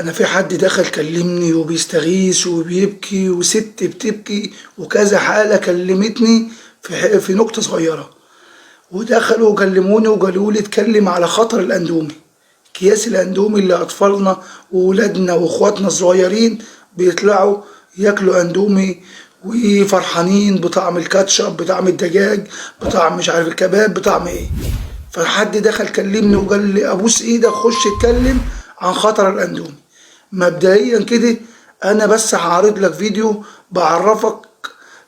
انا في حد دخل كلمني وبيستغيث وبيبكي وست بتبكي وكذا حالة كلمتني في نقطة صغيرة، ودخلوا وكلموني وقالوا لي اتكلم على خطر الاندومي، اكياس الاندومي اللي اطفالنا وولادنا واخواتنا الصغيرين بيطلعوا ياكلوا اندومي وفرحانين بطعم الكاتشب، بطعم الدجاج، بطعم مش عارف الكباب، بطعم ايه. فحد دخل كلمني وقال لي ابوس ايدك خش اتكلم عن خطر الاندومي. مبدئيا كده انا بس هعرض لك فيديو بعرفك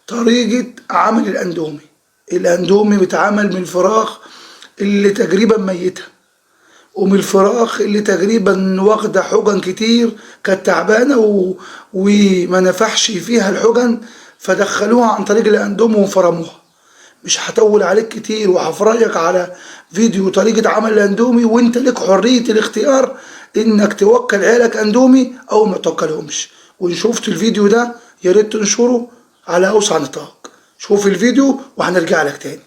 طريقة عمل الاندومي. الاندومي بيتعمل من الفراخ اللي تقريبا ميتة، ومن الفراخ اللي تقريبا واخدة حقن كتير، كانت تعبانة وما نفعش فيها الحقن، فدخلوها عن طريق الاندومي وفرموها. مش هطول عليك كتير وهفرجك على فيديو طريقة عمل الاندومي، وانت لك حرية الاختيار انك توكل عيالك اندومي او ما توكلهمش. وان شفت الفيديو ده يا ريت تنشره على اوسع نطاق. شوف الفيديو وهنرجع لك تاني.